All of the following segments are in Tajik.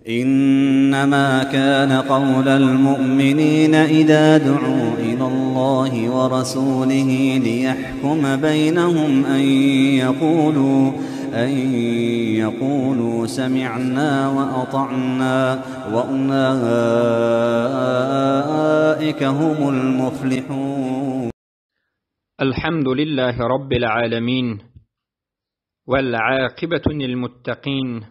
إنما كان قول المؤمنين إذا دعوا إلى الله ورسوله ليحكم بينهم أن يقولوا سمعنا وأطعنا وأولئك هم المفلحون. الحمد لله رب العالمين، والعاقبة للمتقين،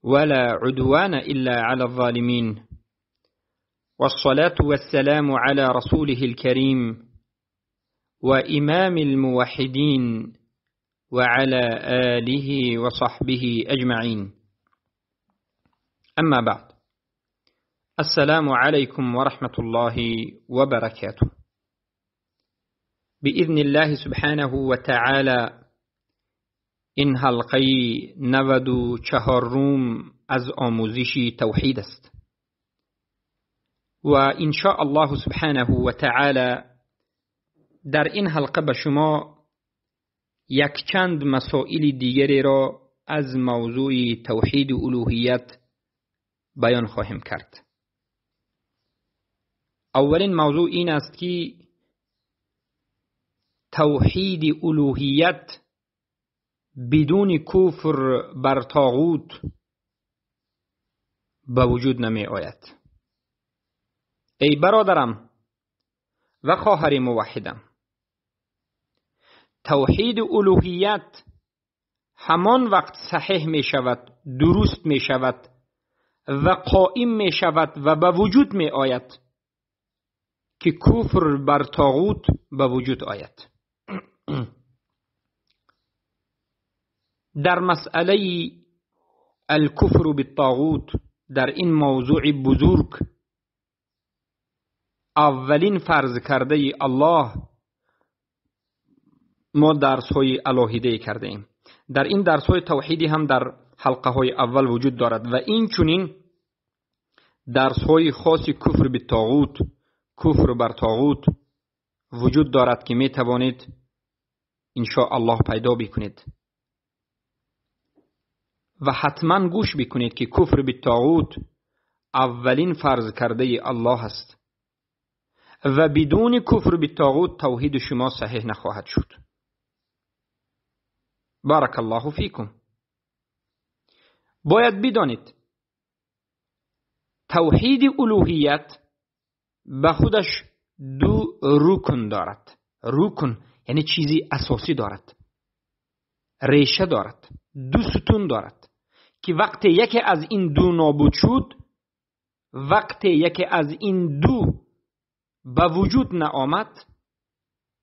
ولا عدوان إلا على الظالمين، والصلاة والسلام على رسوله الكريم وإمام الموحدين وعلى آله وصحبه أجمعين. أما بعد، السلام عليكم ورحمة الله وبركاته. بإذن الله سبحانه وتعالى این حلقه 94 از آموزش توحید است و ان شاء الله سبحانه و تعالی در این حلقه به شما یک چند مسائل دیگری را از موضوع توحید الوهیت بیان خواهیم کرد. اولین موضوع این است که توحید الوهیت بدون کفر بر طاغوت به وجود نمی آید. ای برادرم و خواهر موحدم، توحید الوهیت همان وقت صحیح می شود، درست می شود و قائم می شود و به وجود می آید که کفر بر طاغوت به وجود آید. در مسئله الکفر بالطاغوت، در این موضوع بزرگ، اولین فرض کرده الله ما درس های علاهیده کرده ایم. در این درس های توحیدی هم در حلقه های اول وجود دارد و این چنین درس های خاص کفر بالطاغوت، کفر بر طاغوت وجود دارد که می توانید ان شاء الله پیدا بکنید و حتما گوش بکنید که کفر بالطاغوت اولین فرض کرده الله است و بدون کفر بالطاغوت توحید شما صحیح نخواهد شد. بارک الله فیکم. باید بدانید توحید الوهیت به خودش دو رکن دارد. رکن یعنی چیزی اساسی دارد، ریشه دارد، دو ستون دارد که وقتی یکی از این دو نابود شد، وقتی یکی از این دو به وجود نآمد،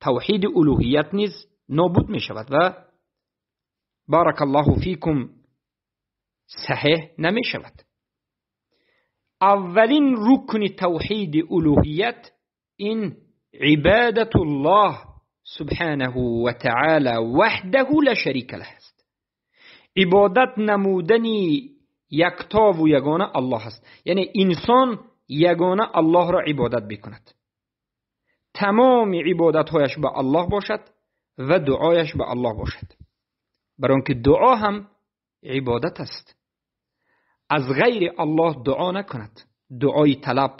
توحید الوهیت نیز نابود می شود و بارک الله فیکم صحیح نمی شود. اولین رکن توحید الوهیت این عبادت الله سبحانه و تعالی وحده لا شریک له است. عبادت نمودن یکتا و یگانه الله است. یعنی انسان یگانه الله را عبادت بکند، تمام عبادتهایش به الله باشد و دعایش به الله باشد، برای اینکه دعا هم عبادت است. از غیر الله دعا نکند، دعای طلب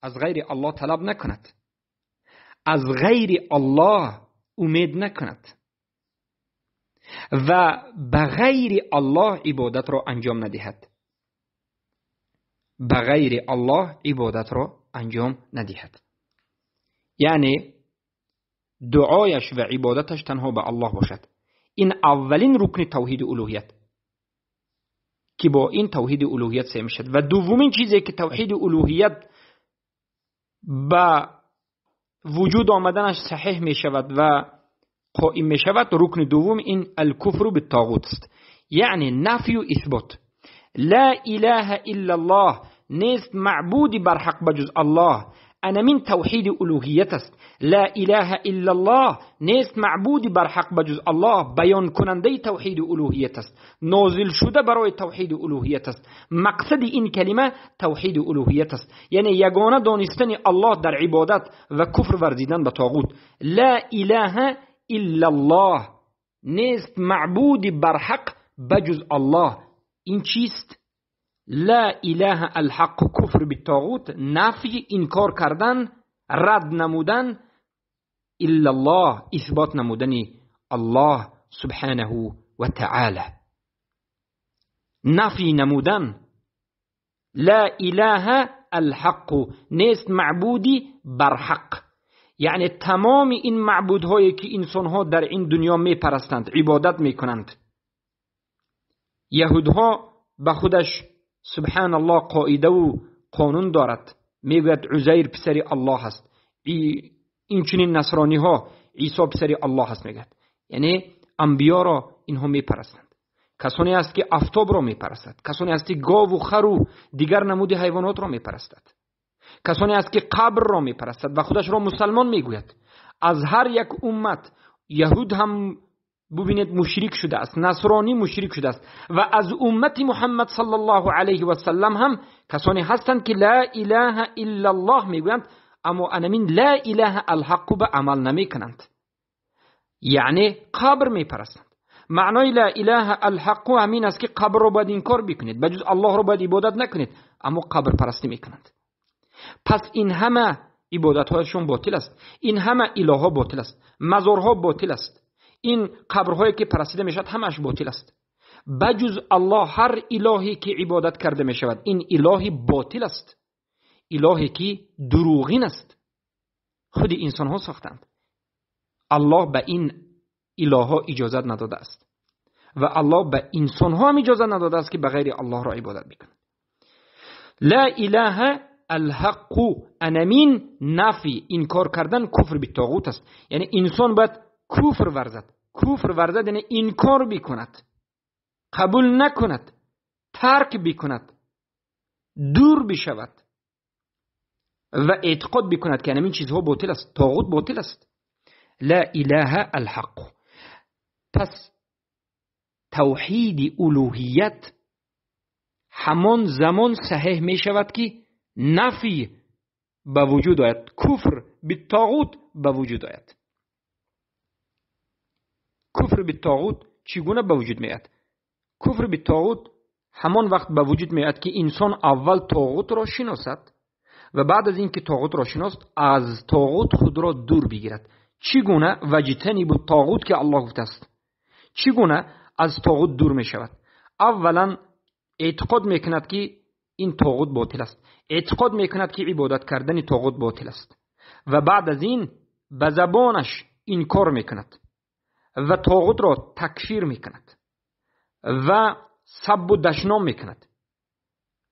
از غیر الله طلب نکند، از غیر الله امید نکند و به غیر الله عبادت را انجام ندهد. به غیر الله عبادت را انجام ندهد، یعنی دعایش و عبادتش تنها به الله باشد. این اولین رکن توحید الوهیت که با این توحید الوهیت سه میشد. و دومین چیزی که توحید الوهیت با وجود آمدنش صحیح می شود و قائم می شود، رکن دوم این الکفر بالطاغوت است، یعنی نفی و اثبات. لا اله الا الله، نیست معبودی بر حق بجز الله. انا من توحید الوهیت است. لا اله الا الله، نیست معبودی بر حق بجز الله، بیان کننده توحید الوهیت است، نازل شده برای توحید الوهیت است. مقصد این کلمه توحید الوهیت است، یعنی یگانه دانستن الله در عبادت و کفر ورزیدن به طاغوت. لا اله الا الله، نیست معبودی بر حق بجز الله. این چیست؟ لا اله الحق کفر بالطاغوت، نفی، انکار کردن، رد نمودن، الا الله، اثبات نمودن الله سبحانه و تعالی. نفی نمودن لا اله الحق، نیست معبودی برحق. یعنی تمام این معبودهایی که انسانها در این دنیا میپرستند، عبادت میکنند، یهودها به خودش سبحان الله قاعده و قانون دارد، میگوید عزیر پسر الله است. این چنین نصرانی ها عیسی پسر الله است میگوید. یعنی انبیا را اینها میپرستند. کسانی است که آفتاب را میپرستد، کسانی است که گاو و خر و دیگر نمود حیوانات را میپرستد، کسانی است که قبر را میپرستد و خودش را مسلمان میگوید. از هر یک امت، یهود هم ببینید مشرک شده است، نصرانی مشرک شده است، و از امت محمد صلی الله علیه و سلم هم کسانی هستند که لا اله الا الله میگویند، اما انمین لا اله الحق به عمل نمیکنند، یعنی قبر میپرستند. معنای لا اله الحق همین است که قبر رو باید انکار بکنید، بجز الله رو باید عبادت نکنید، اما قبر پرستی میکنند. پس این همه عبادت هایشون باطل است، این همه اله ها باطل است، مزارها باطل است، این قبرهایی که پرستیده میشود همش باطل است. بجز الله هر الهی که عبادت کرده میشود این الهی باطل است، الهی که دروغین است، خود انسان ها ساختند. الله به این اله ها اجازت نداده است و الله به انسان ها هم اجازت نداده است که به غیر الله را عبادت بکنند. لا اله الحق، انمین نفی، انکار کردن کفر به طاغوت است. یعنی انسان باید کفر ورزد، کفر ورزد یعنی انکار بکند، قبول نکند، ترک بکند، دور بشود و اعتقاد بکند که این چیزها باطل است، طاغوت باطل است. لا اله الحق. پس توحید الوهیت همان زمان صحیح می شود که نفی به وجود آید، کفر بالطاغوت به وجود آید. کفر بالطاغوت چگونه به وجود می آید؟ کفر بالطاغوت همان وقت به وجود می آید که انسان اول طاغوت را شناسد و بعد از اینکه طاغوت را شناست از طاغوت خود را دور بگیرد. چگونه؟ وجتنبوا الطاغوت که الله گفته است. چگونه از طاغوت دور می شود؟ اولا اعتقاد می کند که این طاغوت باطل است، اعتقاد می کند که عبادت کردن طاغوت باطل است و بعد از این به زبانش انکار می کند و طاغوت را تکفیر می کند و سب و دشنام می کند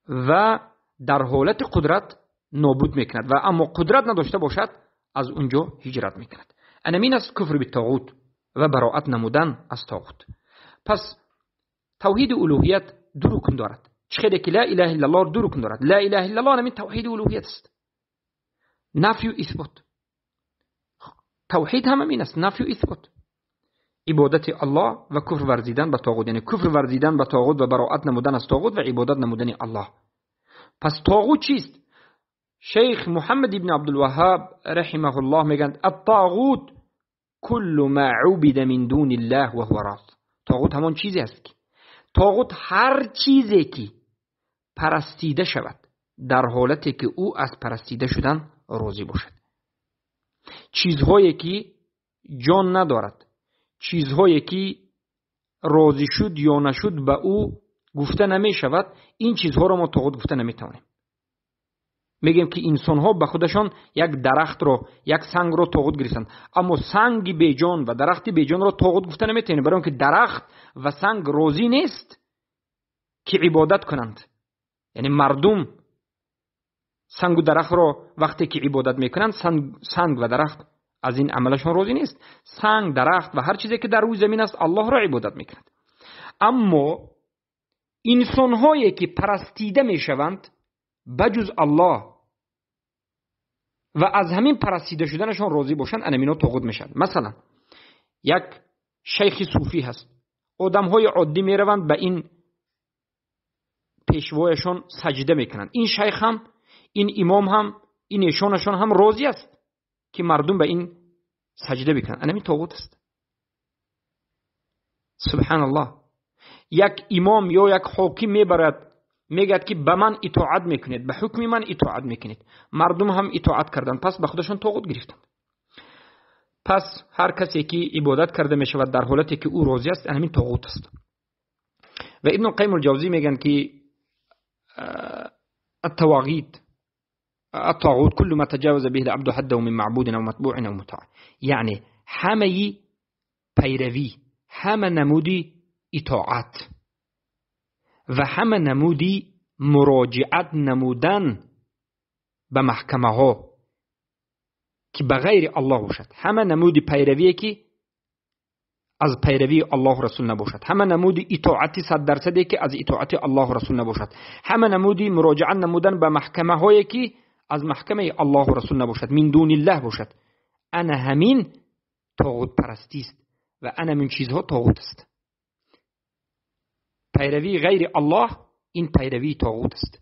و در حالت قدرت نابود می کند و اما قدرت نداشته باشد از اونجا هجرت می کند. انمین است کفر به طاغوت و براعت نمودن از طاغوت. پس توحید الوهیت دو رکن دارد. چه که لا اله الا الله دو رکن دارد. لا اله الا الله همین توحید الوهیت است، نفی و اثبات. توحید هم همین است، نفی و اثبات، عبادت الله و کفر ورزیدن به طاغوت، یعنی کفر ورزیدن به طاغوت و براعت نمودن از طاغوت و عبادت نمودن الله. پس طاغوت چیست؟ شیخ محمد ابن عبدالوهاب رحمه الله میگند الطاغوت كل ما عبد من دون الله وهو راض. طاغوت همان چیزی است که طاغوت هر چیزی که پرستیده شود در حالتی که او از پرستیده شدن راضی باشد. چیزهایی که جان ندارد، چیزهایی که راضی شد یا نشد به او گفته نمی شود، این چیزها را ما طاغوت گفته نمی توانیم. میگیم که انسان ها به خودشان یک درخت رو، یک سنگ رو طاغوت گرفتند، اما سنگ بیجان و درخت بیجان رو طاغوت گفته نمیتونیم، برای اینکه درخت و سنگ راضی نیست که عبادت کنند. یعنی مردم سنگ و درخت رو وقتی که عبادت میکنند، سنگ و درخت از این عملشون راضی نیست. سنگ، درخت و هر چیزی که در روی زمین است الله را عبادت میکند. اما انسان هایی که پرستیده میشوند بجز الله و از همین پرستیده شدنشون راضی باشند، انمینا طاغوت میشن. مثلا یک شیخ صوفی هست، آدم های عادی میروند به این پیشوایشون سجده میکنند. این شیخ هم، این امام هم، این ایشانشون هم راضی است که مردم به این سجده بکنند. انمین طاغوت است. سبحان الله. یک امام یا یک حاکم میبرد мегӯяд ки ба ман итоат мекунед, ба ҳукми ман итоат мекунед. Мардум ҳам итоат карданд, пас ба худашон тоғут гирифтанд. Пас ҳар касе ки ибодат карда мешавад дар ҳолате ки ӯ розӣ аст, ҳамин тоғут аст. Ва Ибн Қайим ал-Ҷавзӣ мегӯянд ки الطواغيت الطاغوت كل ما تجاوز به العبد حده من معبود أو متبوع أو مطاع، یعنی همه پیروی، همه نمودی اطاعت و همه نمودی مراجعت نمودن به محکمه ها که به غیر الله باشد، همه نمودی پیروی که از پیروی الله رسول نباشد، همه نمودی اطاعت 100% که از اطاعت الله رسول نباشد، همه نمودی مراجعت نمودن به محکمه هایی که از محکمه الله رسول نباشد، من دون الله باشد، انا همین طاغوت پرستی است و انا من چیزها طاغوت است. پیروی غیر الله این پیروی طاغوت است.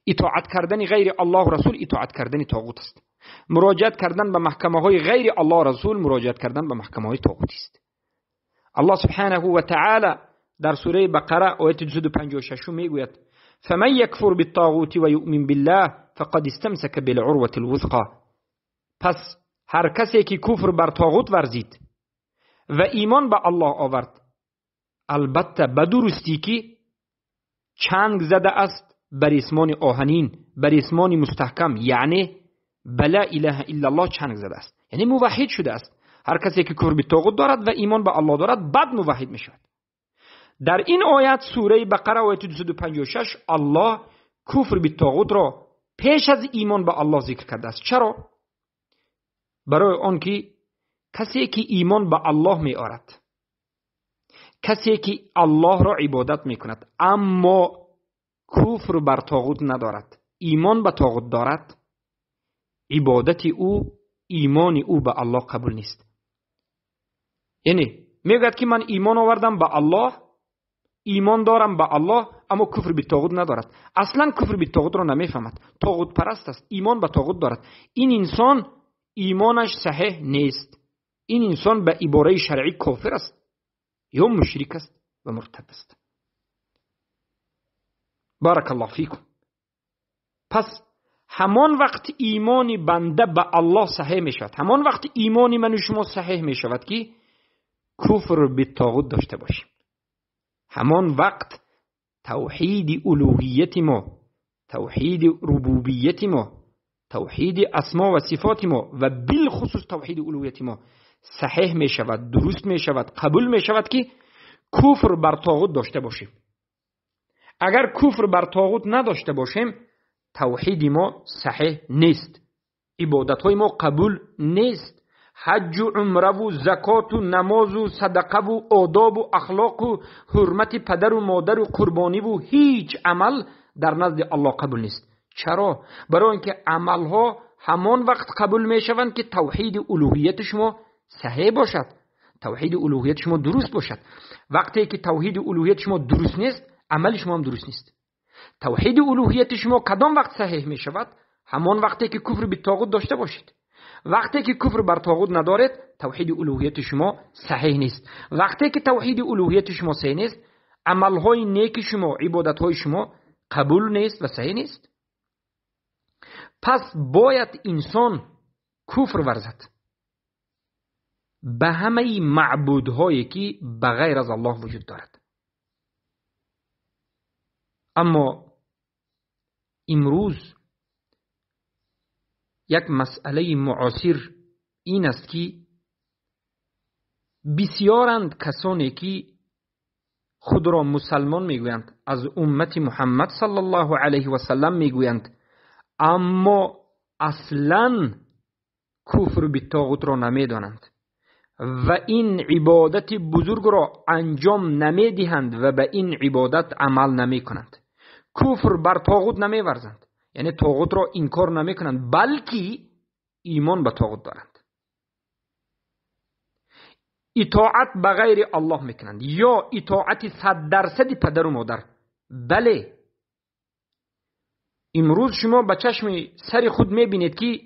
اطاعت کردن غیر الله رسول اطاعت کردن طاغوت است. مراجعت کردن به محکمه های غیر الله رسول مراجعت کردن به محکمه های طاغوتی است. الله سبحانه و تعالی در سوره بقره آیه 256 میگوید فمن یکفر بالطاغوت و یؤمن بالله فقد استمسک بالعروة الوثقى. پس هر کسی که کفر بر طاغوت ورزید و ایمان به الله آورد، البته به درستی که چنگ زده است بر ریسمان آهنین، بر ریسمان مستحکم، یعنی بلا اله الا الله چنگ زده است، یعنی موحد شده است. هر کسی که کفر به طاغوت دارد و ایمان به الله دارد بعد موحد می شود. در این آیت سوره بقره آیت 256 الله کفر به طاغوت را پیش از ایمان به الله ذکر کرده است. چرا؟ برای آنکه کسی که ایمان به الله می آرد، کسی که الله را عبادت می کند اما کفر بر طاغوت ندارد، ایمان به طاغوت دارد، عبادت او، ایمان او به الله قبول نیست. یعنی میگوید که من ایمان آوردم به الله، ایمان دارم به الله، اما کفر به طاغوت ندارد. اصلا کفر به طاغوت را نمیفهمد، طاغوت پرست است، ایمان به طاغوت دارد. این انسان ایمانش صحیح نیست، این انسان به عباره شرعی کافر است یا مشرک است و مرتد است. بارک الله فیکم. پس همان وقت ایمان بنده به الله صحیح می شود، همان وقت ایمان من و شما صحیح می شود که کفر به طاغوت داشته باشیم. همان وقت توحید الوهیت ما، توحید ربوبیت ما، توحید اسما و صفات ما و بالخصوص توحید الوهیت ما صحیح می شود، درست می شود، قبول می شود که کفر بر طاغوت داشته باشیم. اگر کفر بر طاغوت نداشته باشیم، توحید ما صحیح نیست، عبادت های ما قبول نیست، حج و عمره و زکات و نماز و صدقه و آداب و اخلاق و حرمت پدر و مادر و قربانی و هیچ عمل در نزد الله قبول نیست. چرا؟ برای اینکه عملها همان وقت قبول می شوند که توحید الوهیت شما صحیح باشد، توحید الوهیت شما درست باشد. وقتی که توحید الوهیت شما درست نیست، عمل شما هم درست نیست. توحید الوهیت شما کدام وقت صحیح می شود؟ همان وقتی که کفر به طاغوت داشته باشید. وقتی که کفر بر طاغوت ندارید، توحید الوهیت شما صحیح نیست. وقتی که توحید الوهیت شما صحیح نیست، عملهای نیک شما، عبادتهای شما قبول نیست و صحیح نیست. پس باید انسان کفر ورزد به همه معبودهایی که بغیر از الله وجود دارد. اما امروز یک مسئله معاصر این است که بسیارند کسانی که خود را مسلمان میگویند، از امت محمد صلی الله علیه و سلم میگویند، اما اصلا کفر به طاغوت را نمیدانند و این عبادت بزرگ را انجام نمیدهند و به این عبادت عمل نمیکنند. کفر بر طاغوت نمیورزند، یعنی طاغوت را انکار نمیکنند، بلکه ایمان به طاغوت دارند. اطاعت به غیر الله میکنند یا اطاعت 100% پدر و مادر. بله، امروز شما به چشم سر خود میبینید که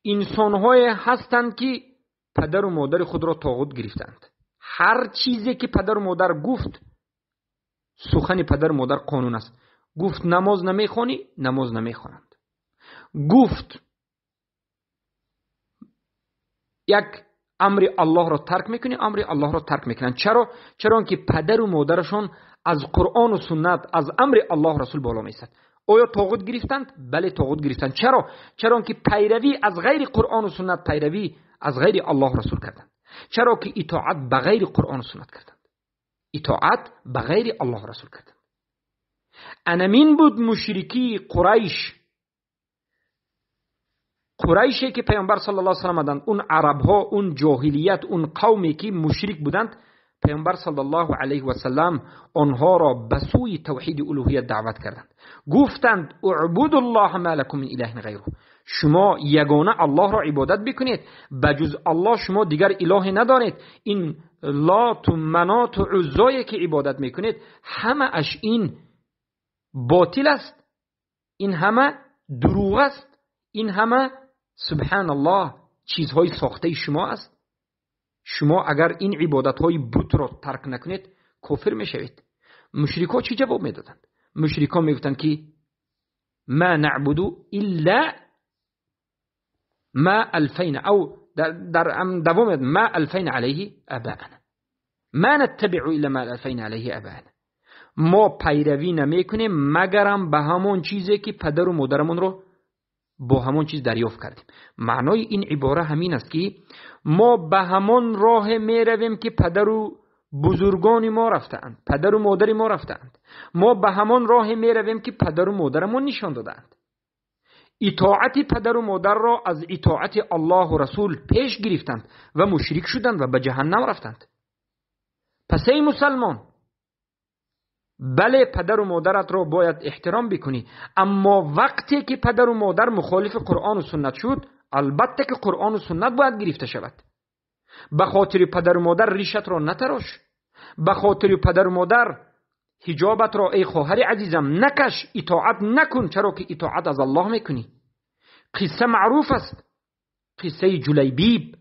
انسان‌های هستند که پدر و مادر خود را طاغوت گرفتند. هر چیزی که پدر و مادر گفت، سخن پدر و مادر قانون است. Гуфт намоз намехонӣ, намоз намехонанд. Гуфт як амри Аллоҳро тарк мекунӣ, амри Аллоҳро тарк мекунанд. Чаро? Чаро ки падару модарашон аз Қуръону суннат, аз амри Аллоҳ Расул боло меистад. Оё тоғут гирифтанд? Бале, тоғут гирифтанд. Чаро? Чаро ки пайравӣ аз ғайри Қуръону суннат, пайравӣ аз ғайри Аллоҳ Расул карданд. Чаро ки итоат ба ғайри Қуръону суннат карданд. Итоат ба ғайри Аллоҳ Расул карданд. Анамин буд мушрикии Қурайш. Қурайше ки Паёмбар саллаллоҳу алайҳи васаллам омаданд, он арабҳо, он ҷоҳилият, он қавме ки мушрик буданд, Паёмбар саллаллоҳу алайҳи васаллам онҳоро ба сӯи тавҳиди улуҳият даъват карданд. Гуфтанд: اعبدوا ما لكم من إله غيره. شما یگانه الله را عبادت بکنید، بجز الله شما دیگر اله ندارید. این لات و منات و عزایی که عبادت میکنید همه اش این باطل است، این همه دروغ است، این همه سبحان الله چیزهای ساخته شما است. شما اگر این عبادتهای بت را ترک نکنید کافر میشوید. مشرکا چی جواب میدادند؟ مشرکا میگفتند که ما نعبد الا ما الفینا، او در دوام ما الفینا علیه اباءنا، ما نتبع الا ما الفینا علیه اباءنا. ما پیروی نمیکنیم مگرم به همون چیزی که پدر و مادرمون رو با همون چیز دریافت کردیم. معنای این عباره همین است که ما به همون راه میرویم که پدر و بزرگان ما رفتند، پدر و مادر ما رفتند. ما به همون راه میرویم که پدر و مادرمون نشان دادند. اطاعت پدر و مادر را از اطاعت الله و رسول پیش گرفتند و مشرک شدند و به جهنم رفتند. پس ای مسلمان، بله پدر و مادرت را باید احترام بکنی، اما وقتی که پدر و مادر مخالف قرآن و سنت شد، البته که قرآن و سنت باید گرفته شود. به خاطر پدر و مادر ریشت را نتراش، به خاطر پدر و مادر حجابت را ای خواهر عزیزم نکش، اطاعت نکن، چرا که اطاعت از الله میکنی. قصه معروف است، قصه جلیبیب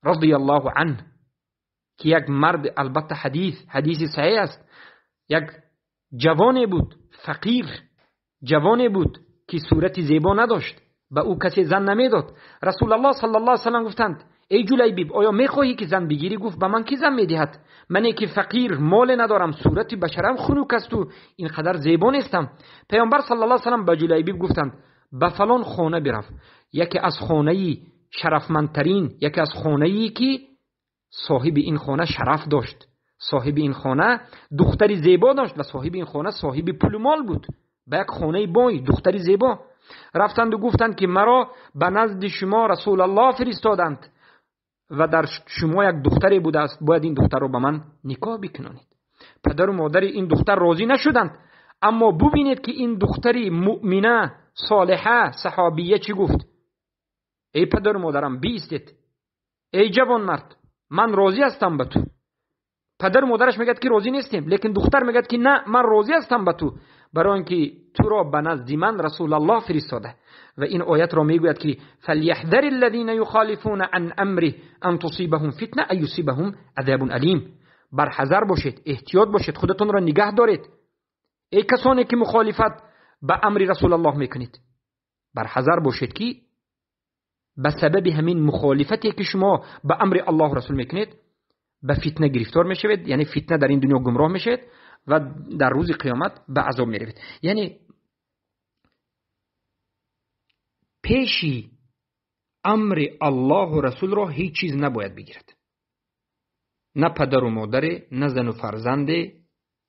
رضی الله عنه که یک مرد، البته حدیث صحیح است، یک جوانی بود فقیر، جوانی بود که صورت زیبا نداشت، به او کسی زن نمیداد. رسول الله صلی الله علیه و سلم گفتند ای جلیبیب، آیا میخواهی که زن بگیری؟ گفت به من کی زن میدهد؟ من که فقیر، مال ندارم، صورت بشرم خنوک است و اینقدر زیبا نیستم. پیامبر صلی الله علیه و سلم به جلیبیب گفتند به فلان خانه برو، یکی از خانه شرفمندترین، یکی از خانه‌ای که صاحب این خانه شرف داشت، صاحب این خانه دختری زیبا داشت و صاحب این خانه صاحب پول و مال بود. به یک خانه بای دختری زیبا رفتند و گفتند که مرا به نزد شما رسول الله فرستادند و در شما یک دختری بوده است، باید این دختر رو به من نکاح بکنانید. پدر و مادر این دختر راضی نشدند، اما ببینید که این دختری مؤمنه صالحه صحابیه چی گفت؟ ای پدر و مادرم بیستید، ای جوان مرد، من راضی هستم به تو. پدر و مادرش میگد که راضی نیستیم، لیکن دختر میگد که نه، من راضی هستم به تو، برای اینکه تو را به نزد من رسول الله فرستاده. و این آیت را میگوید که فلیحذر الذین یخالفون عن امره ان تصیبهم فتنه او یصیبهم عذاب الیم. بر حذر باشید، احتیاط باشید، خودتون را نگه دارید ای کسانی که مخالفت به امر رسول الله میکنید. بر حذر باشید که به سبب همین مخالفتی که شما به امر الله رسول میکنید به فتنه گرفتار میشوید، یعنی فتنه در این دنیا گمراه میشوید و در روز قیامت به عذاب میروید. یعنی پیشی امر الله و رسول را هیچ چیز نباید بگیرد، نه پدر و مادر، نه زن و فرزند،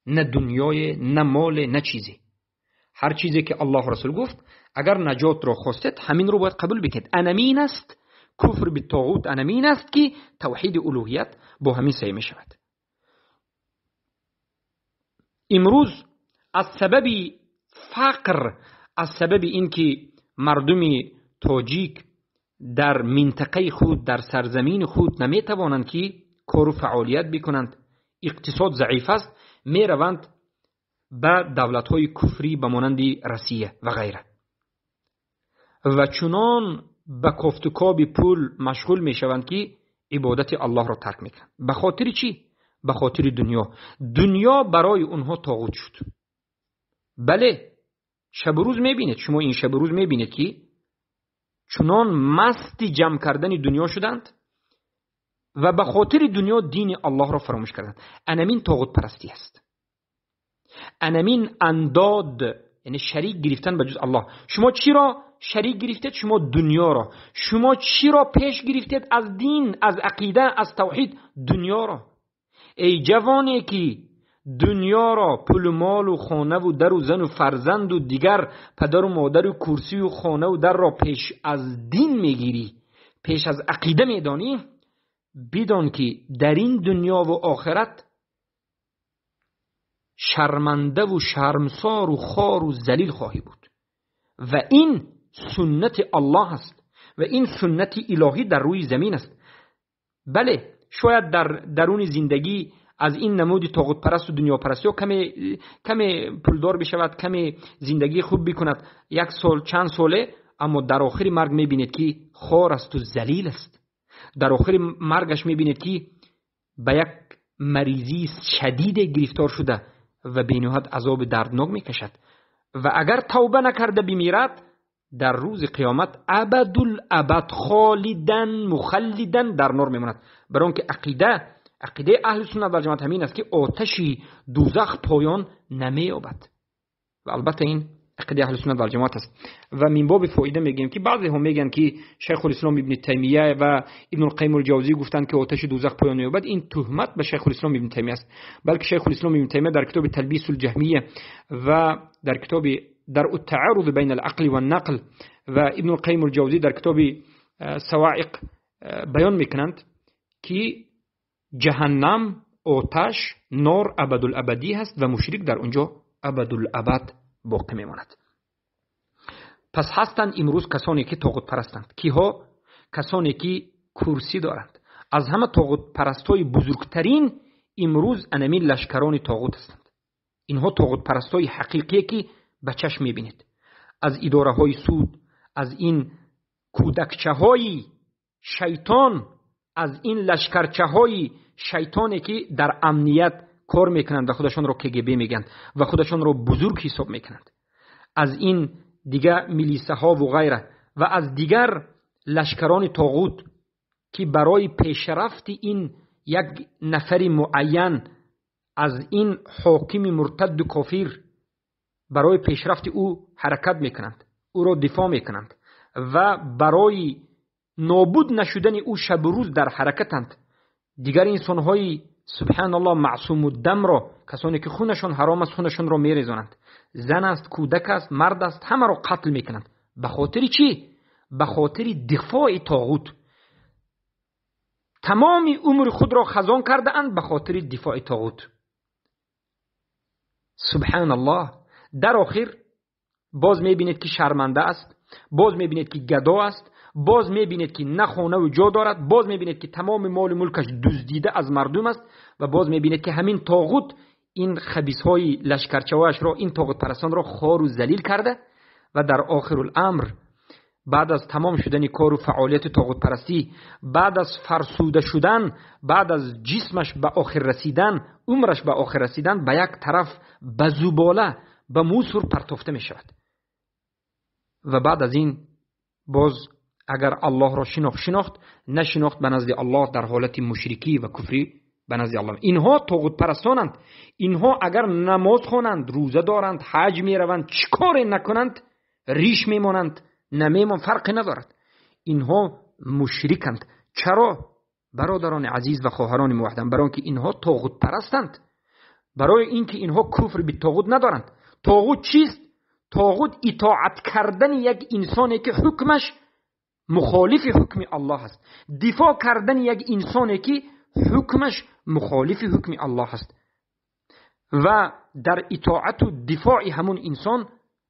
نه دنیای، نه مال، نه چیزی. هر چیزی که الله و رسول گفت اگر نجات را خواستید همین رو باید قبول بکنید. انمین است کفر به طاغوت، انمین است که توحید الوهیت با همین صحیح می شود. امروز از سبب فقر، از سبب اینکه مردم تاجیک در منطقه خود، در سرزمین خود نمیتوانند که کار و فعالیت بکنند، اقتصاد ضعیف است، میروند به دولت‌های کفری به مانند روسیه و غیره و چنان به کوفت و کوب پول مشغول میشوند که عبادت الله را ترک میکنند. به خاطر چی؟ به خاطر دنیا. دنیا برای اونها طاغوت شد. Бале, шабу рӯз мебинед, шумо ин шабу рӯз мебинед, ки чунон масти ҷамъ кардани дунё шуданд ва ба хотири дунё дини Аллоҳро фаромӯш карданд. Анамин тоғутпарастӣ аст. Анамин андод, яъне шарик гирифтан ба ҷуз Аллоҳ. Шумо чиро шарик гирифтед? Шумо дунёро. Шумо чиро пеш гирифтед аз дин, аз ақида, аз тавҳид? Дунёро. Эй ҷавоне ки дунёро, пулу молу хонаву дару зану фарзанду дигар падару модару курсию хонаву дарро пеш аз дин мегирӣ, пеш аз ақида медонӣ, бидон ки дар ин дунёву охират шармандаву шармсору хору залил хоҳӣ буд. Ва ин суннати Аллоҳ аст ва ин суннати илоҳӣ дар рӯи замин аст. Бале, шояд дар даруни зиндагӣ аз ин намуди тоғутпарасту дунёпарастиҳо каме пулдор бишавад, каме зиндагии хуб бикунад, як сол, чанд соле, аммо дар охири марг мебинед, ки хор асту залил аст. Дар охири маргаш мебинед, ки ба як маризии шадиде гирифтор шуда ва бениҳоят азоби дарднок мекашад. Ва агар тавба накарда бимирад, дар рӯзи қиёмат абадулабад холидан мухаллидан дар нор мемонад. Барои он ки ақидаи аҳли суннат вал ҷамоат ҳамин аст, ки оташи дӯзах поён намеёбад. Ва албатта ин ақидаи аҳли суннат вал ҷамоат аст. Ва мин боби фоида мегӯем, ки баъзеҳо мегӯянд, ки Шайхулислом Ибни Таймия ва Ибнулқайим Ҷавзӣ гуфтанд, ки оташи дӯзах поён меёбад. Ин туҳмат ба Шайхулислом Ибни Таймия аст, балки Шайхулислом Ибни Таймия дар китоби Талбисул Ҷаҳмия ва дар китоби дар Уттаарруз байна ал-ақли ван-нақл ва Ибнулқайим Ҷавзӣ дар китоби Саваиқ баён мекунанд, ки ҷаҳаннам, оташ, нор абадулабадӣ ҳаст ва мушрик дар унҷо абадулабад боқӣ мемонад. Пас ҳастанд имрӯз касоне, ки тоғутпарастанд. Киҳо? Касоне, ки курсӣ доранд. Аз ҳама тоғутпарастҳои бузургтарин имрӯз анамин лашкарони тоғут ҳастанд. Инҳо тоғутпарастҳои ҳақиқие, ки ба чашм мебинед. Аз идораҳои суд, аз ин кӯдакчаҳои шайтон, аз ин лашкарчаҳои шайтоне, ки дар амният кор мекунанд ва худашонро КГБ мегӯянд ва худашонро бузург ҳисоб мекунанд, аз ин дигар милисаҳо ва ғайра ва аз дигар лашкарони тоғут, ки барои пешрафти ин як нафари муайян аз ин ҳокими муртадду кофир барои пешрафти ӯ ҳаракат мекунанд, ӯро дифоъ мекунанд ва барои нобуд нашудани ӯ шабу рӯз дар ҳаракатанд. Дигар инсонҳои субҳаналлоҳ маъсумуддамро, касоне ки хунашон ҳаром аст, хунашонро мерезонанд. Зан аст, кӯдак аст, мард аст, ҳамаро қатл мекунанд. Ба хотири чӣ? Ба хотири дифои тоғут. Тамоми умри худро хазон кардаанд ба хотири дифои тоғут. Субҳаналлоҳ. Дар охир боз мебинед, ки шарманда аст, боз мебинед, ки гадо аст, боз мебинед, ки на хонаву ҷо дорад, боз мебинед, ки тамоми молу мулкаш дуздида аз мардум аст ва боз мебинед, ки ҳамин тоғут ин хабисҳои лашкарчаҳояшро, ин тоғутпарастонро хору залил карда ва дар охируламр баъд аз тамом шудани кору фаъолияти тоғутпарастӣ, баъд аз фарсуда шудан, баъд аз ҷисмаш ба охир расидан, умраш ба охир расидан, ба як тараф ба зубола, ба мусор партофта мешавад. Ва баъд аз ин боз агар Аллоҳро шинохт, шинохт, нашинохт, ба назди Аллоҳ дар ҳолати мушрикӣ ва куфрӣ ба назди Аллоҳ. Инҳо тоғутпарастонанд. Инҳо агар намоз хонанд, рӯза доранд, ҳаҷ мераванд, чӣ коре накунанд, риш мемонанд, намемон, фарқе надорад. Инҳо мушриканд. Чаро? Бародарони азиз ва хоҳарони муҳтарам, барои инки инҳо тоғутпарастанд, барои инки инҳо куфр би тоғут надоранд. Тоғут чист? Тоғут итоат кардани як инсоне, ки ҳукмаш мухолифи ҳукми Аллоҳ аст, дифоъ кардани як инсоне, ки ҳукмаш мухолифи ҳукми Аллоҳ аст ва дар итоату дифои ҳамун инсон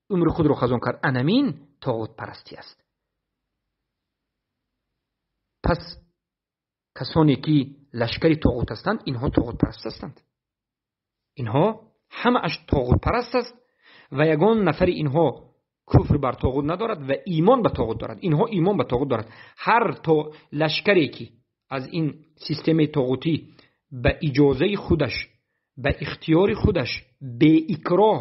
умри худро хазон кард. Анамин тоғутпарастӣ аст. Пас касоне, ки лашкари тоғут ҳастанд, инҳо тоғутпараст ҳастанд. Инҳо ҳамааш тоғутпараст аст ва ягон нафари инҳо куфр бар тоғут надорад ва имон ба тоғут дорад. Инҳо имон ба тоғут дорад. Ҳар то лашкаре, ки аз ин системаи тоғутӣ ба иҷозаи худаш, ба ихтиёри худаш, беикроҳ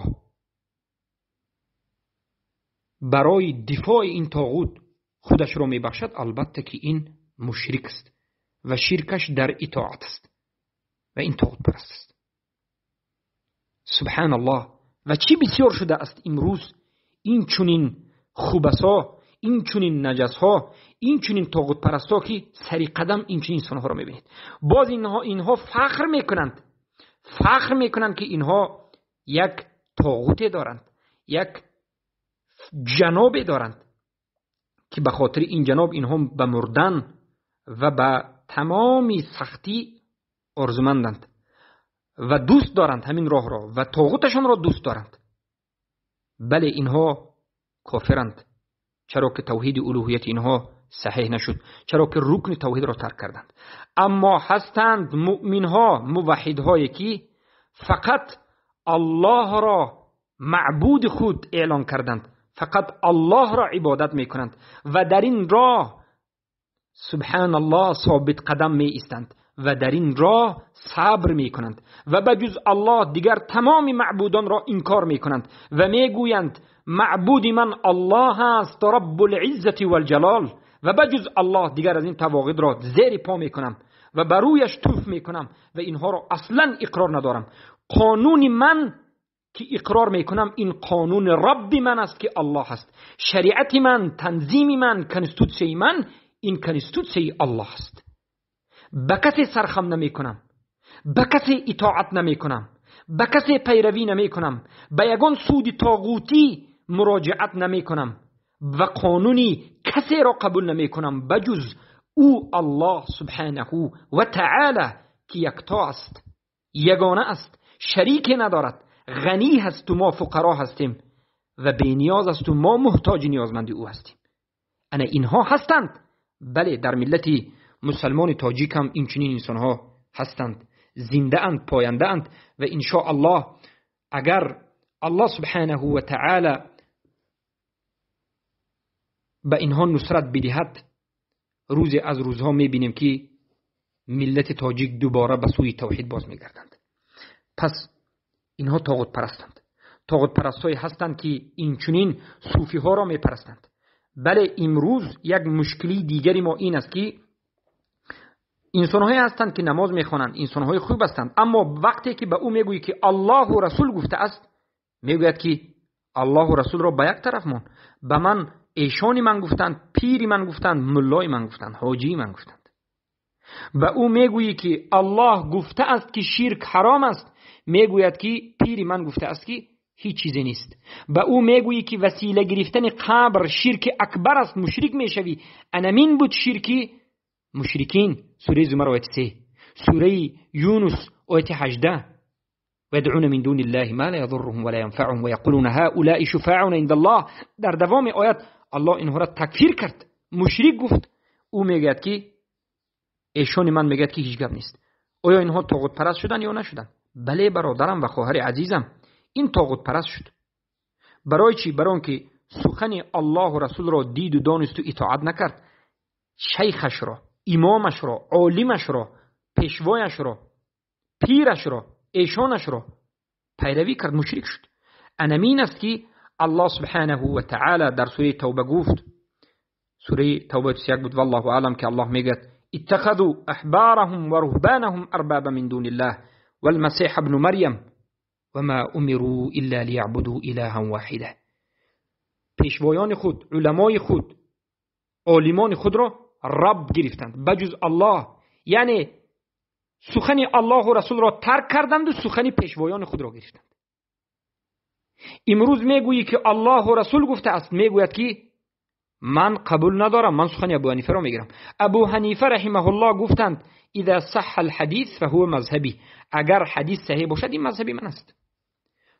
барои дифои ин тоғут худашро мебахшад, албатта ки ин мушрик аст ва ширкаш дар итоат аст ва ин тоғутпараст аст. Субҳаналлоҳ! Ва чӣ бисёр шуда аст имрӯз ин чунин хубасо, ин чунин наҷасҳо, ин чунин тоғутпарастҳо, ки сари қадам ин чунин инсонҳоро мебинед. Боз инҳо фахр мекунанд, фахр мекунанд, ки инҳо як тоғуте доранд, як ҷанобе доранд, ки ба хотири ин ҷаноб инҳо ба мурдан ва ба тамоми сахтӣ орзуманданд ва дӯст доранд ҳамин роҳро ва тоғуташонро дӯст доранд. Бале, инҳо кофиранд, чаро ки тавҳиди улуҳияти инҳо саҳеҳ нашуд, чаро ки рукни тавҳидро тарк карданд. Аммо ҳастанд муъминҳо, муваҳҳидҳое, ки фақат Аллоҳро маъбуди худ эълон карданд, фақат Аллоҳро ибодат мекунанд ва дар ин роҳ, субҳаналлоҳ, собит қадам меистанд ва дар ин роҳ сабр мекунанд ва ба ҷуз Аллоҳ дигар тамоми маъбудонро инкор мекунанд ва мегӯянд: маъбуди ман Аллоҳ аст, Раббул-иззати вал-ҷалол, ва ба ҷуз Аллоҳ дигар аз ин тавоғидро зери по мекунам ва ба рӯяш туф мекунам ва инҳоро аслан иқрор надорам. Қонуни ман ки иқрор мекунам, ин қонуни Рабби ман аст, ки Аллоҳ аст. Шариати ман, танзими ман, конститутсияи ман, ин конститутсияи Аллоҳ аст. Ба касе сархам намекунам, ба касе итоат намекунам, ба касе пайравӣ намекунам, ба ягон суди тоғутӣ муроҷиат намекунам ва қонуни касеро қабул намекунам ба ҷуз ӯ, Аллоҳ субҳанаҳу ва таъала, ки якто аст, ягона аст, шарике надорад, ғанӣ ҳасту мо фуқаро ҳастем ва бениёз асту мо муҳтоҷи ниёзманди ӯ ҳастем. Ана инҳо ҳастанд. Бале, дар миллати мусалмони тоҷик ҳам инчунин инсонҳо ҳастанд, зиндаанд, пояндаанд ва иншоаллоҳ, агар Аллоҳ субҳанаҳу ва таъала ба инҳо нусрат бидиҳад, рӯзе аз рӯзҳо мебинем, ки миллати тоҷик дубора ба сӯи тавҳид боз мегарданд. Пас инҳо тоғутпарастанд. Тоғутпарастҳое ҳастанд, ки инчунин суфиҳоро мепарастанд. Бале, имрӯз як мушкилии дигари мо ин аст, ки инсонҳое ҳастанд, ки намоз мехонанд, инсонҳои хуб ҳастанд, аммо вақте ки ба ӯ мегӯӣ, ки Аллоҳу Расул гуфтааст, мегӯяд, ки Аллоҳу Расулро ба як тараф мон, ба ман эшони ман гуфтанд, пири ман гуфтанд, муллои ман гуфтанд, ҳоҷии ман гуфтанд. Ба ӯ мегӯӣ, ки Аллоҳ гуфтааст, ки ширк ҳаром аст, мегӯяд, ки пири ман гуфтааст, ки ҳеҷ чизе нест. Ба ӯ мегӯӣ, ки васила гирифтани қабр ширки акбар аст, мушрик мешавӣ. Анамин буд ширки мушрикин. Сураи Зумар ояти 3, сураи Юнус ояти 18: ويدعون من دون الله ما لا يضرهم ولا ينفعهم ويقولون هؤلاء شفاعنا عند الله. در دوام آیت الله اینها را تکفیر کرد، مشرک گفت. او میگوید که ایشون من میگوید که هیچ گپ نیست. آیا اینها طاغوت پرست شدن یا نشدن؟ بله برادرم و خواهر عزیزم، این طاغوت پرست شد. برای چی؟ برای آنکه سخن الله و رسول را دید و دانست و اطاعت نکرد. شیخش را، امامش را، عالمش را، پیشوایش را، پیرش را، ایشانش را پیروی کرد، مشرک شد. انمین است که الله سبحانه و تعالی در سوره توبه گفت، سوره توبه 31 بود والله اعلم، که الله میگه اتخذوا احبارهم ورهبانهم اربابا من دون الله والمسيح ابن مريم وما امروا الا ليعبدوا الها واحدا. پیشوایان خود، علمای خود، عالمان خود را رب گرفتند بجز الله، یعنی سخن الله و رسول را ترک کردند و سخن پیشوایان خود را گرفتند. امروز میگویی که الله و رسول گفته است، میگوید که من قبول ندارم، من سخن ابو حنیفه را میگیرم. ابو حنیفه رحمه الله گفتند اذا صح الحدیث فهو مذهبی، اگر حدیث صحیح باشد این مذهبی من است.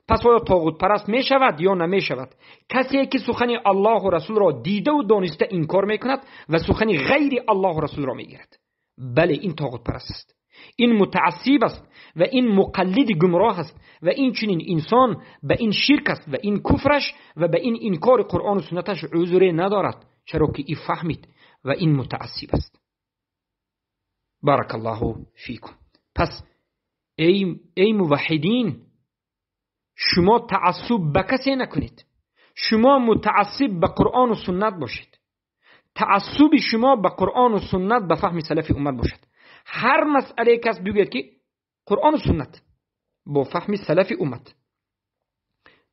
پس آیا طاغوت پرست می شود یا نمی شود؟ کسی که سخن الله و رسول را دیده و دانسته انکار میکند و سخن غیر الله و رسول را میگیرد، بله این طاغوت پرست است، این متعصب است و این مقلد گمراه است و این چنین انسان به این شرک است و این کفرش و به این انکار قرآن و سنتش عذر ندارد، چرا که این فهمید و این متعصب است. بارک الله فیکم. پس ای موحدین، شما تعصب به کسی نکنید، Шумо мутаассиб ба Қуръону суннат бошед. Таассуби шумо ба Қуръону суннат, ба фаҳми салафи уммат бошад. Ҳар масъалае кас бигӯяд, ки Қуръону суннат бо фаҳми салафи уммат.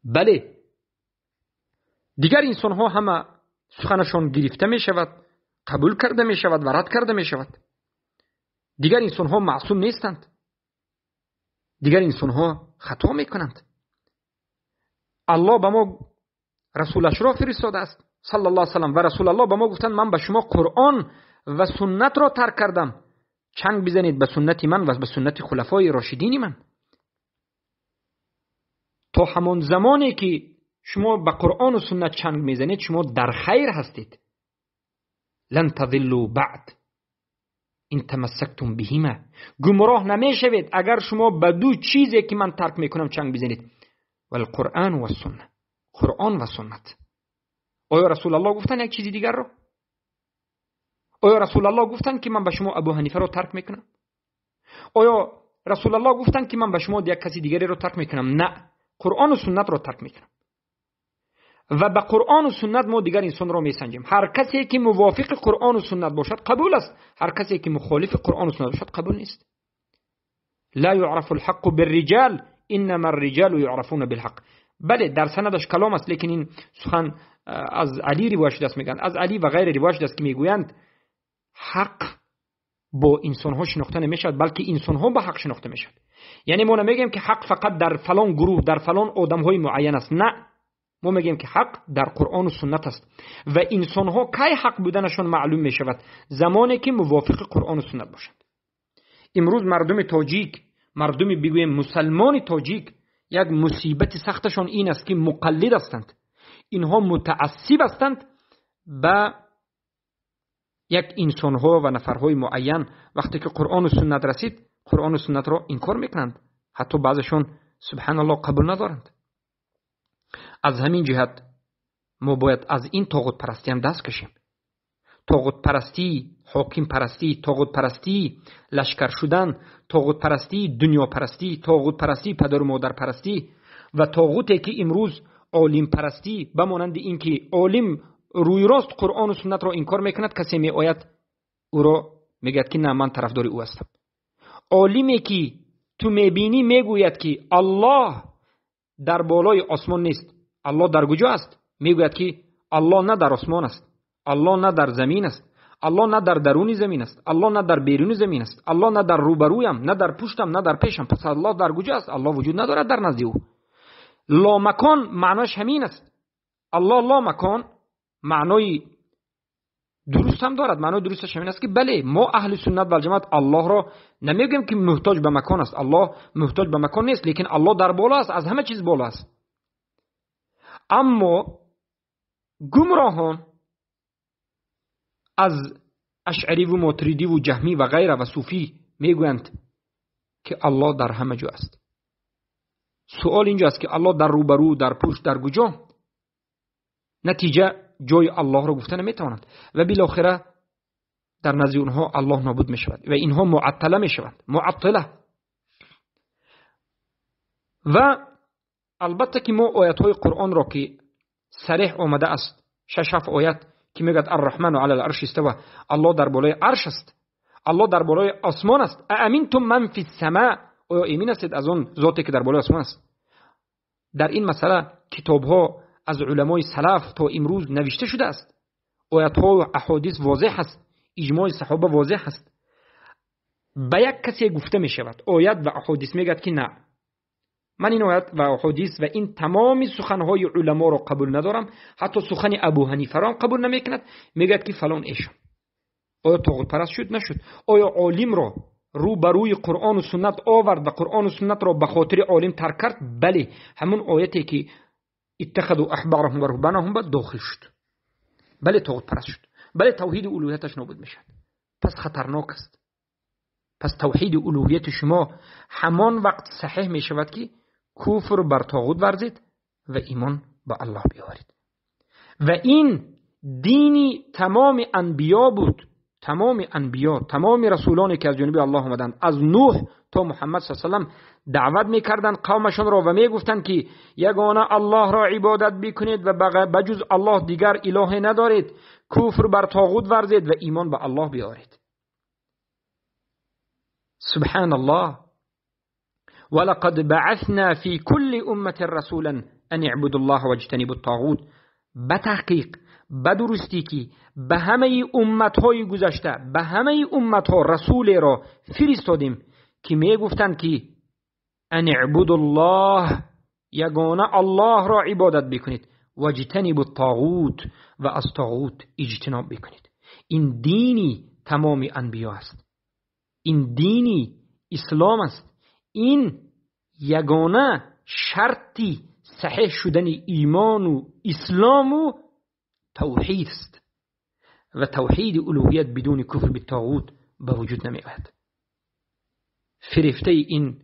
Бале, дигар инсонҳо ҳама суханашон гирифта мешавад, қабул карда мешавад ва рад карда мешавад. Дигар инсонҳо маъсум нестанд. Дигар инсонҳо хато мекунанд. Аллоҳ ба мо расулашро фиристодааст саллаллоҳу алайҳи васаллам, ва расулаллоҳ ба мо гуфтанд: ман ба шумо Қуръон ва суннатро тарк кардам, чанг бизанед ба суннати ман ва ба суннати хулафои рошидини ман. То ҳамон замоне ки шумо ба Қуръону суннат чанг мезанед, шумо дар хайр ҳастед. Лан тазиллу баъд ин тамассактум биҳима. Гумроҳ намешавед агар шумо ба ду чизе ки ман тарк мекунам чанг бизанед. Валқуръон ва сунна, Қуръон ва суннат. Оё расулаллоҳ гуфтанд як чизи дигарро? Оё расулаллоҳ гуфтанд ки ман ба шумо Абу Ҳанифаро тарк мекунам? Оё расулаллоҳ гуфтанд ки ман ба шумо як каси дигареро тарк мекунам? На, Қуръону суннатро тарк мекунам. Ва ба Қуръону суннат мо дигар инсонро месанҷем. Ҳар касе ки мувофиқи Қуръону суннат бошад қабул аст, ҳар касе ки мухолифи Қуръону суннат бошад қабул нест. Ла юърафу лҳаққу бирриҷал иннама арриҷалу юърафуна билҳақ. Бале, дар санадаш калом аст, лекин ин сухан аз Али ривоят шудааст, мегӯянд аз Али ва ғайре ривоят шудааст, ки мегӯянд ҳақ бо инсонҳо шинохта намешавад, балки инсонҳо ба ҳақ шинохта мешавад. Яъне мо намегӯем ки ҳақ фақат дар фалон гурӯҳ, дар фалон одамҳои муайян аст. На, мо мегӯем ки ҳақ дар Қуръону суннат аст ва инсонҳо кай ҳақ буданашон маълум мешавад? Замоне ки мувофиқи Қуръону суннат бошанд. Имрӯз мардуми тоҷик, мардуми бигӯем мусалмони тоҷик, як мусибати сахташон ин аст ки муқаллид ҳастанд. Инҳо мутаассиб ҳастанд ба як инсонҳо ва нафарҳои муайян. Вақте ки Қуръону суннат расид, Қуръону суннатро инкор мекунанд, ҳатто баъзешон субҳаналлоҳ қабул надоранд. Аз ҳамин ҷиҳат мо бояд аз ин тоғутпарастиам даст кашем. Тоғутпарастӣ, ҳокимпарастӣ, тоғутпарастӣ, лашкар шудан, тоғутпарастӣ, дунёпарастӣ, тоғутпарастӣ, падару модарпарастӣ ва тоғуте ки имрӯз олимпарастӣ, ба монанди ин ки олим рӯи рост Қуръону суннатро инкор мекунад, касе меояд ӯро мегӯяд ки на, ман тарафдори ӯ ҳастам. Олиме ки ту мебинӣ мегӯяд ки Аллоҳ дар болои осмон нест. Аллоҳ дар куҷо аст? Мегӯяд ки Аллоҳ на дар осмон аст, Аллоҳ на дар замин аст, Аллоҳ на дар даруни замин аст, Аллоҳ на дар беруни замин аст, Аллоҳ на дар рӯбарӯям, на дар пуштам, на дар пешам. Пас Аллоҳ дар куҷо аст? Аллоҳ вуҷуд надорад дар назди ӯ. Ломакон маънош ҳамин аст. Аллоҳ ломакон маънои дуруст ҳам дорад. Маънои дурусташ ҳамин аст ки бале, мо аҳли суннат вал ҷамоат Аллоҳро намегӯем ки муҳтоҷ ба макон аст. Аллоҳ муҳтоҷ ба макон нест, лекин Аллоҳ дар боло аст, аз ҳама чиз боло аст. Аммо гумроҳон аз ашъариву мотуридиву ҷаҳмӣ ва ғайра ва суфӣ мегӯянд ки Аллоҳ дар ҳама ҷо аст. Суол инҷо аст ки Аллоҳ дар рӯбарӯ, дар пушт, дар куҷо? Натиҷа ҷои Аллоҳро гуфта наметавонанд ва билохира дар назди онҳо Аллоҳ нобуд мешавад ва инҳо муаттала мешаванд, муаттала. Ва албатта ки мо оятҳои Қуръонро ки сареҳ омада аст, 6-7 оят ки мегӯяд Арраҳману алал арши истава, Аллоҳ дар болои арш аст, Аллоҳ дар болои осмон аст. Ааминтум ман фис сама, оё эмин ҳастед аз он зоте ки дар болои осмон аст? Дар ин масъала китобҳо аз уламои салаф то имрӯз навишта шудааст. Оятҳо ва аҳодис возеҳ аст, иҷмои саҳоба возеҳ аст. Ба як касе гуфта мешавад, оят ва аҳодис мегӯяд ки на, ман ин оят ва аҳодис ва ин тамоми суханҳои уламоро қабул надорам, ҳатто сухани Абу Ҳанифаро ҳам қабул намекунад, мегӯяд ки фалон эшон. Оё тоғутпараст шуд? Нашуд. Оё олимро рӯ ба рӯи Қуръону суннат овард ва Қуръону суннатро ба хотири олим тарк кард? Бале, ҳамон ояте ки иттахаду аҳбарахум ва руҳбанахум ба дохил шуд. Бале, тоғутпараст шуд. Бале, тавҳиди улӯҳияташ нобуд мешавад. Пас хатарнок аст. Пас тавҳиди улӯҳияти шумо ҳамон вақт саҳеҳ мешавад ки куфр бар тоғут варзед ва имон ба Аллоҳ биёред. Ва ин дини тамоми анбиё буд. Тамоми анбиё, тамоми расулоне ки аз ҷониби Аллоҳ омаданд, аз Нӯҳ то Муҳаммад саллаллоҳу алайҳи васаллам даъват мекарданд қавмашонро ва мегуфтанд ки ягона Аллоҳро ибодат бикунед ва ба ҷуз Аллоҳ дигар илоҳе надоред, куфр бар тоғут варзед ва имон ба Аллоҳ биёред. Субҳаналлоҳ. ولقد بعثنا في كل أمة رسولا أن اعبدوا الله واجتنبوا الطاغوت. به تحقیق، به درستی که به همه امتهای گذشته، به همه امتها رسول را فرستادیم که میگفتند که ان اعبدوا الله، یگانه الله را عبادت بکنید، واجتنبوا الطاغوت، و از طاغوت اجتناب بکنید. این دینی تمام انبیا است، این دینی اسلام است، این یگانه شرطی صحیح شدن ایمان و اسلام و توحید است و توحید الوهیت بدون کفر بالطاغوت به وجود نمی آید. فریفته این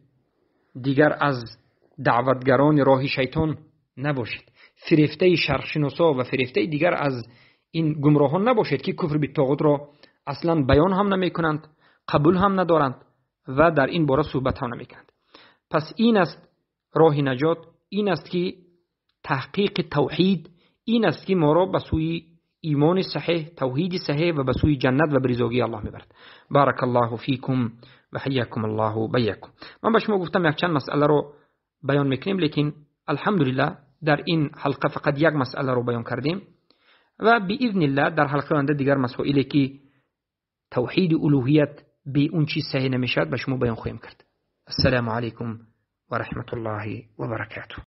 دیگر از دعوتگران راه شیطان نباشید، فریفته شرقشناسا و فریفته دیگر از این گمراهان نباشید که کفر بالطاغوت را اصلا بیان هم نمی کنند، قبول هم ندارند و در این باره صحبت هم نمی کنند. پس این است راه نجات، این است که تحقیق توحید، این است که ما را به سوی ایمان صحیح، توحید صحیح و به سوی جنت و برزاگی الله میبرد. بارک الله فیکم و حیاکم الله و بیاکم. من به شما گفتم یک چند مسئله رو بیان میکنیم، لیکن الحمدلله در این حلقه فقط یک مسئله رو بیان کردیم و باذن الله در حلقه آینده دیگر مسائلی که توحید الوهیت به اون چیز صحیح نمیشد به شما بیان خواهیم کرد. السلام علیکم و رحمت الله و برکاته.